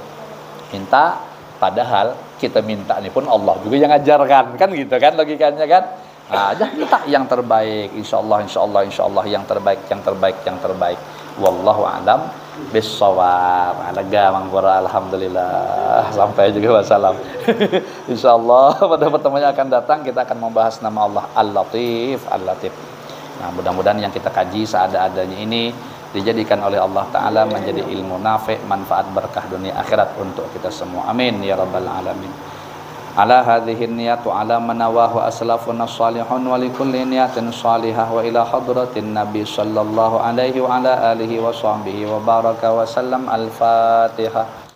Minta, padahal kita minta ini pun Allah juga yang ajarkan. Kan gitu kan logikanya kan? Nah, aja minta yang terbaik. Insya Allah, insya Allah, insya Allah yang terbaik, yang terbaik, yang terbaik. Wallahu a'lam bissawab. Ah, lega mangpura, alhamdulillah. Sampai juga wassalam. Insya Allah pada pertemuan yang akan datang kita akan membahas nama Allah Al-Latif, Al-Latif. Nah, mudah-mudahan yang kita kaji seada-adanya ini dijadikan oleh Allah Ta'ala menjadi ilmu nafi, manfaat, berkah dunia akhirat untuk kita semua. Amin ya rabbal alamin. Ala hadhihi niyat wa ala manawahu aslafuna salihun wa likulli niyatin salihah wa ila hadratin Nabi sallallahu alaihi wa ala alihi wa sahbihi wa baraka wa sallam. Al-Fatihah.